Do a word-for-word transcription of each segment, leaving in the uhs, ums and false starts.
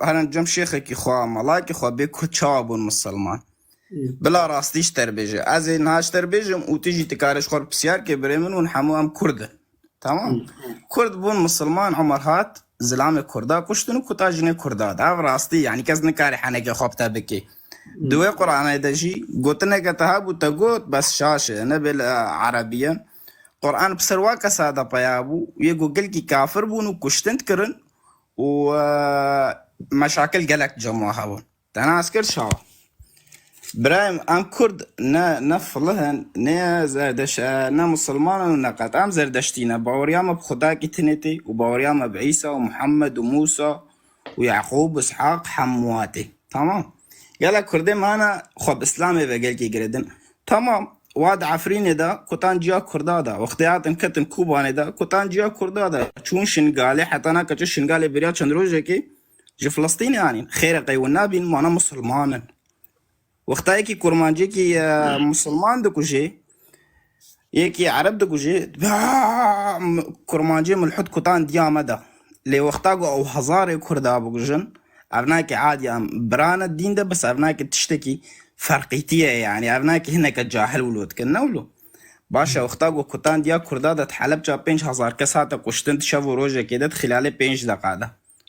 Herin cem şêxekî xwe, melakî xwe bê Kurd çawa bûn misilman? Bila rastî ji te bêje. Ez ê niha ji te bêjim û tu jî tu karê ji xwe pisyar kê birê min, hûn hemû em Kurd in. Tamam. Kurd bûn misilman, Omer hat, zilamê Kurda kuştin û kuta jinê Kurda da. Ev rastî, yanî kes nikare henekê xwe bi te bike. Di wê Quranê de jî gotineke te hebû, te got, bes şaş e, ne bê li Erebî ye. Quran bi ser wa kesa de peya bû, yê ku gelkî kafir bûn û kuştin dikirin û, e, meşakil gelek cem wa hebûn. Te nas kir çawa? Birayê min, em Kurd ne, ne filih in, ne Zerdeş, e, ne misilman in û ne qet. Em Zerdeştî ne. Baweriya me bi Xwedayekî tinê tê û baweriya me bi Îsa û Muhammed û Mûsa û Yaqûb, Ishaq, hemûa tê. Tamam. Gelek Kurdê me hene xwe bi Îslamê ve gelkê girêdin. Tamam. Wa di Efrînê de kutan ciya Kurda de. Wextê hatin ketin Kobanê de kutan ciya Kurda de. Çûn Şingalê, heta nake çû Şingalê beriya çend rojekê ji Filistînê anîn. Xêre qey hûn nabîn, mana misilman in. Wexta yekî kurmancekî, e, misilman dikujê, yekî Ereb dikujê, kurmancê milhud kutan diya me de. Lê wexta ku ew hezarê Kurda bikujin, ev nake adî em birane dîn de, bes ev nake tiştekî ferqîtî ye, yanî ev nake hineke cahil wilo dikin, ne wilo? Baş e, wexta ku kutan diya Kurda de di Helebca pênc hezar kes hate kuştin di şev û rojekê de di xîlalê pênc deqa de.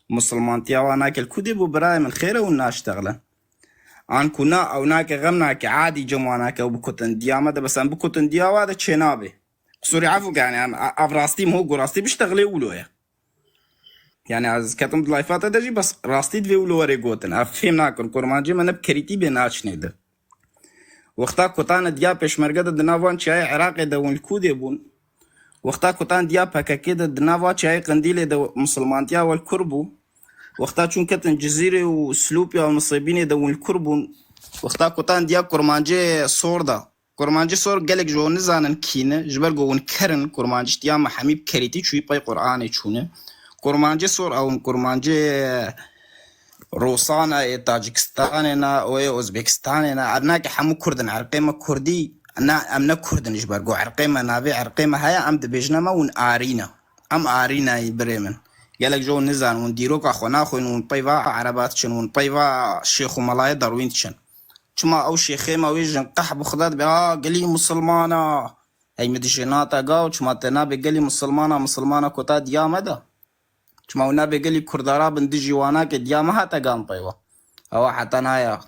Misilmantiya wa nake li ku dê bû birayê min, xêr e hûn naştexilin. An ku na, ew nake xem nake, adî cem wa nake, ew bikutin diya me de, bes em bikutin diya wa de çê nabe. Qisûrî efû ke, yanî em, ev rastî min got, rastî biştexilê wilo ye. Yanî ez ketim di layfa te de jî, bes rastî divê wilo were gotin. Ev fêm nakin, kurmancê me ne bi kerîtî bê naçinê de. Wexta kutane diya pêşmerge de di nav van çiyayê Iraqê de hûn li ku dê bûn? Wexta kutan diya P K K de di nav va çiyayê Qendîlê de misilmantiya we li kur bû? Wexta çûn ketin Cizîrê û Silûpya û Nisêbînê de hûn li kur bûn? Wexta kutan diya kurmancê sor de? Kurmancê sor gelek ji hûn nizanin kî ne, ji ber ku hûn ker in, kurmancî tiya me hemî bi kerîtî çûyî pey Qur'anê çûne. Kurmancê sor ew in, kurmancê Rûsana, ê Tacikistanê na, û ê Ozbekistanê na, ev nake hemû Kurd in, erqê me Kurdî, na, em ne Kurd in ji ber ku erqê me navê erqê me heye, em dibêjine me hûn arî ne. Em arî ne, birê min. Gelek ji hûn nizan, hûn dîroka xwe naxwîn, hûn pey va ereba diçin, hûn pey va şêx û melayê derwîn diçin. Çima ew şêxê me wê jin qeh bi Xuda dibe, a, gelî misilmana. Hey, min dijî nata gaw, çima te nabê gelî misilmana, misilmana kota diya me de? Çima hûn nabê gelî Kurdara bin dijî wana ke diya me hate gan peywa? Ewa heta naya.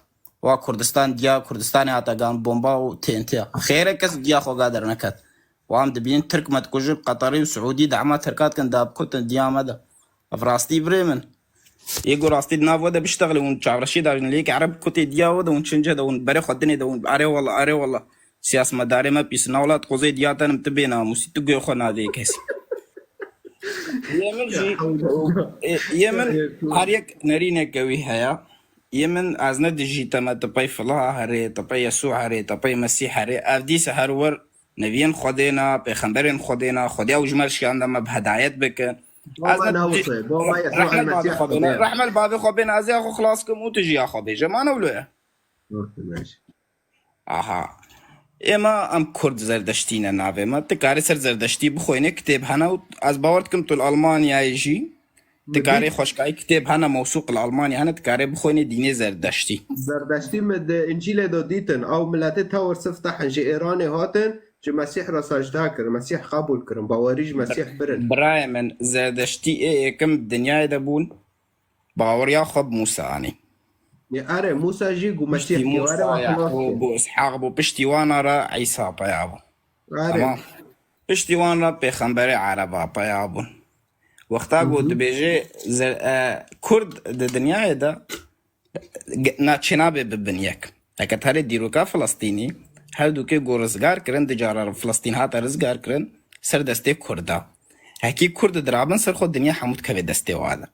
Wa Kurdistan diya Kurdistanê hate gan bomba û T N T ya. Xêre kes diya xwe ga derneket. Wa em dibînin Tirk me dikujin, Qeterî û Siûdî dema Tirka dikin, da bikutin diya me de. Ev rastî birê min. Yê ku rastî di nav we de biştexilin, hûn çavreşî dajin, lê yek Ereb kutê diya we de hûn çince de hûn berê xwe dinê de hûn, erê wala, erê wala. Siyasetmedarê me pîs, na welat qozê diya te nim tu bê namûsî, tu guhê xwe nadê kesî. Yê min jî, e, yê min her yek nerîneke wî heye. Yê min ez ne dijî te me, tu pey Filaha herê, tu pey Yesû herê, tu pey Mesîh herê. Ev dîse her wir neviyên Xwedê ne, pêxemberên Xwedê ne, Xwedê ew ji me şiyande me bi hedayet bike. Ez Baba ne nawise, baba Yesû rehmel el-Mesîh bavê xwe bêne, Xwedê. Rehmel bavê xwe bêne, ez ya xwe xilas kim û tu jî ya xwe bêje. Ma ne wilo ye? Wextê me jî. Aha. Êma em Kurd Zerdeştî ne navê me. Tu karê ser Zerdeştî bixwîne, kitêb hene û ez bawer dikim tu li Almanyayê jî. Tu karê xweşkayî kitêb hene, mewsûq li Almanya hene, tu karê bixwîne dînê Zerdeştî. Zerdeştî me di Încîlê de dîtin. Ew miletê tewr siftehin ji Êranê hatin, ji Mesîh re sajda kirin, Mesîh qebûl kirin, bawerî ji Mesîh birin. Birayê min, Zerdeştî ê êkim dinyayê de bûn. Baweriya xwe bi Mûsa anî. Yê erê, Mûsa jî gu Mesîh Piştî kê, were Mûsa, we xilas Yaqûb kê. Û Ishaq bû, piştî wana re Îsa peya bû. Erê. Tamam. Piştî wan re pêxemberê Ereba peya bûn. Wexta ku Hı hı. dibêje zer-, e, Kurd di dinyayê de ge-, na çênabe bibin yek. Heke tu herê dîroka Filistînî, her du kê ku rizgar kirin, di cara Filistîn hate rizgar kirin, ser destê Kurda. Hekî Kurd dirabin ser xwe, dinya hemû dikeve destê wa de.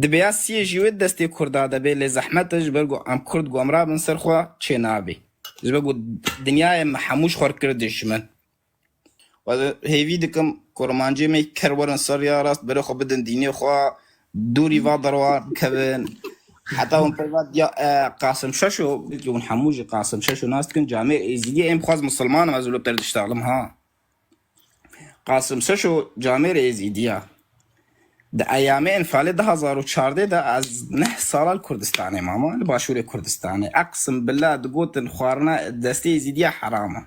Dibe ya siyê jî wê destê Kurda de bê, lê zehmet e, ji ber ku em Kurd ku em rabin ser xwe çê nabê. Ji ber ku dinyayê me hemû ji xwe kir dijmin. Hêvî dikim kurmancê me ker werin ser ya rast, berê xwe bidin dînê xwe, dûrî va derwa bikevin. Heta hûn peyva diya, e, Qasim Şeşo, belkî hûn hemû jî Qasim Şeşo nas dikin, camêr Êzîdî, em xwaz misilman im, ez wilo ter diştalim ha. Qasim Şeşo camêr Êzîdiya. Di eyamê enfalê du hazar û çardeh de ez neh sala li Kurdistanê mama, li başûrê Kurdistanê. Eqsim billah digotin xwarina destê Êzîdiya heram e.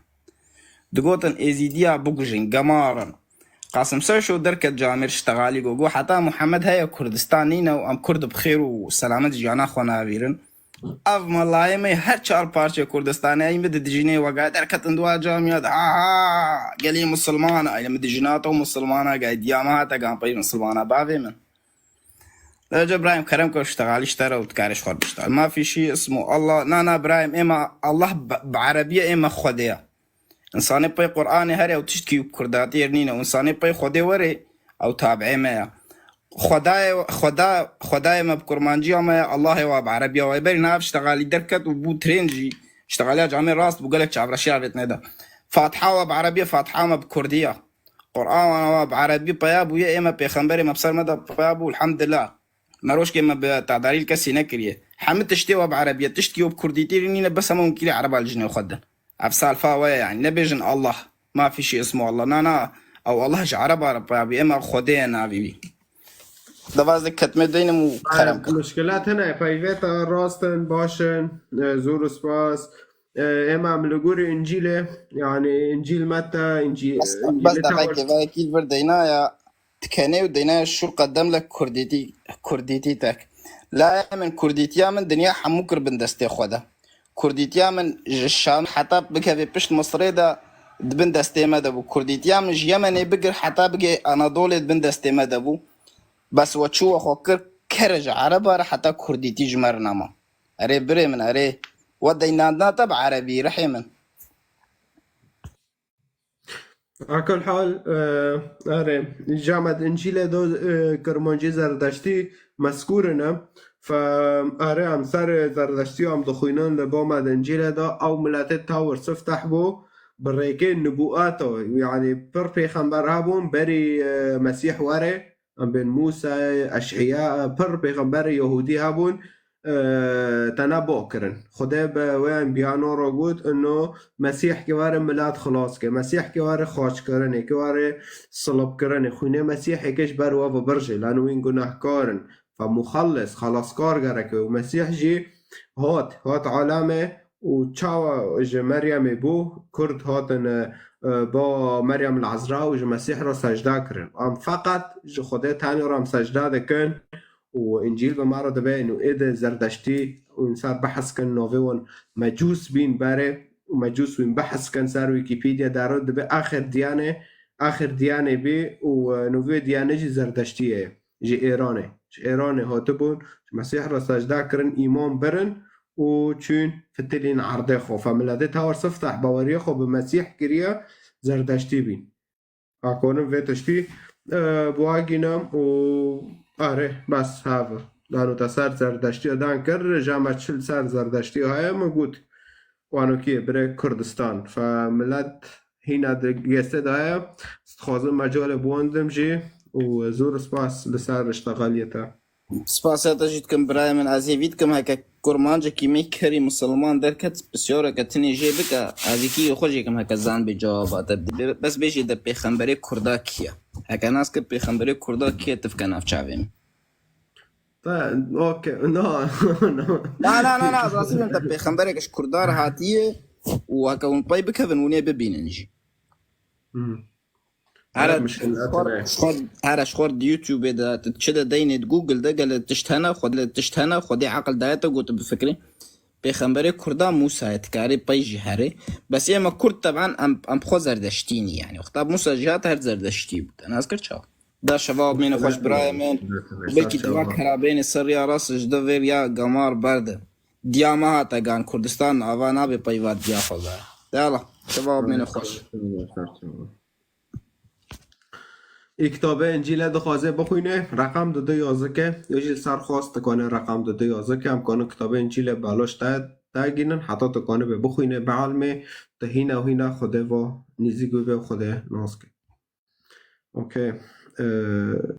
Digotin Êzîdiya bikujin, gemarin. Qasim Serşo derket camêr ştexalî got, got heta Muhammed heye Kurdistan nîne û em Kurd bi xêr û selamet jiyana xwe navîrin. Ev melayê me her çar parçe Kurdistanê ey min didijînê wega derketin dua camiya de. Ha ha! Gelê misilmana, ey min dijîna te û misilmana gay diyama hate gan pey misilmana bavê min. Lece Ibrahim kerem ke ştexalî ji te re û dikarê ji xwe biştexal. Ma fî şî ismo Allah. Na na Ibrahim êma Allah bi, bi erebî ye êma Xwedê ye. Însanê pey Qur'anê here ew tiştkî bi kurdatiyê nîne. Û însanê pey Xwedê were ew tabi'ê me ye. Xwedayê, Xweda, Xwedayê me bi kurmanciya me ye, Allahê wa bi erebiya we ye. Berî nav ştexalî derket û bû trend jî. Ştexaliya camê rast bû, gelek çavreşiya vêt neda. Fatiha wa bi erebî ye, Fatiha me bi kurdî ye. Qur'an wa bi erebî peya bûye, ê me pêxemberê me bi ser me de peya bû, elhamdulillah. Merojkê me bi tedarî li kesî nekiriye. Hemî tiştê we bi erebî ye. Tiştkî we bi kurdîtî nîne, bes hema hûn kîrê ereba li jinê xwe din. Ev salfa we ye, yanî nebêjin Allah. Ma fî şî ismu Allah. Na, na. Ew Allah ji ereba re peya bû. Êma Xwedê ye navî wî. Devaz de ketmê deynim û kerem ke. Muşkilat hene. Peyvê te rast in, baş in. E, zor û spas. E, êma em li gorî Încîlê, yanî Încîl Metta, Încî-, Bes, bes Încîlê deqekê, Tewr- vayekî li vir deyna ya. Dikenê û deyna şûr qedem le kurdîtî, kurdîtî tek. Layê min kurdîtiya min dinya hemû kir bin destê xwe de. Kurdîtiya min ji Şam heta bikevê pişt Misirê de di bin destê me de bû. Kurdîtiya min ji Yemenê bigir heta bigê Anadolê di bin destê me de bû. Bes we çû we xwe kir kere ji Ereba re heta kurdîtî ji me re nema. Erê birê min, erê. We deynandina te bi erebî, rihê min. Akul hal, e, erê, jamet Încîlê do, e, Kirmancî Zerdeştî mezkûr in e. Fe, erê, em ser Zerdeştî em dixwînin li bo me di Încîlê de, ew miletê tawir sifteh bû, bi rêkê nibûeto, yanî pir pêxember hebûn, berî, e, Mesîh were, em bên Mûsa, Eş'îya, pir pêxemberê Yehûdî hebûn, e, tena bo kirin. Xwedê bi wê enbiyano re got, ino Mesîh ki were milat xilas ke, Mesîh ki were xaçkirinê, ki were silibkirinê. Xwînê Mesîhê ke ji ber we vibirjê, lano wîn gunahkar in. Fe muxellis, xelaskar gereke û Mesîh jî hat, hat aleme û çawa ji Meryemê bû, Kurd hatin, e, e, ba Meryem el Ezra û ji Mesîh re secda kirin. Em feqet ji Xwedê tenê re em secda dikin û Încîl bi me re dibe û ê di Zerdeştî û însan behs kin navê wan Mecûs bîn berê û Mecûs wîn behs kin ser Wîkîpedya dero dibe axir diyanê, axir diyanê bî û, e, navê diyanê jî Zerdeştî ye. Ji Êranê. Ji Êranê hatibûn, ji Mesîh re secda kirin, îman birin û çûn fitilîn erdê xwe. Fe miletê tawir sifteh baweriya xwe bi Mesîh kiriye, Zerdeştî bîn. Akonim vê tiştî, e, bi wa gînim û erê, bes hev. Dano te ser Zerdeştiya dan kir, ja me çil ser Zerdeştiya heye, min got, wano kî ye, birê Kurdistan. Fe milet hîna di geste de heye. Dixwazim mecalê biwandim jî û zor spas li ser riştexaliyê te. Spasiya te jî dikim birayê min. Ez hêvî dikim heke kurmancekî me kerî misilman derket, pisyareke tinê jê bike, ez ê kî xwe jê kim heke zanbê cewaba te bide. Bes bêjê de pêxemberê kurda kî ye? Heke nas kir pêxemberê kurda kî ye, tifke nav çavê min. Te, okey, no, no. Na, na, na, na, ez razî me te pêxemberek ji kurda re hatiye û heke hûn pey bikevin, hûn ê bibînin jî. Hmm. Here, Evet, muşkil xor, xor, here ji xor di YouTube de, tu çi de deynê di Google de, gele tişt hene, xwe de tişt hene, Xwedê aqil daye te got bifikirî. Pêxemberê Kurda Mûsa ye, dikarî pey jî herê. Bes ê me Kurd teben em, em xwe Zerdeştî nî yani. Wexta Mûsa jî hat her Zerdeştî bû. Te nas kir çawa? Da şeva mêne xweş birayê min. Belkî tu va kerabênê ser riya rast ji de vê riya gamar berde. Diya me hate gan Kurdistan ava nabe peyva diya xwe ve. De Allah, şeva mêne xweş. Ê kitabê Încîlê dixwaze bixwîne, reqem di du yazike, ê jî li ser xwest dikane reqem di du yazike, em kanin kitabê Încîlê baloş te, te gînin, heta tu kanibe bixwîne, bielmê, tu hîna hîna Xwedê va nêzîk bibe û Xwedê nas ke. Okey. Ee,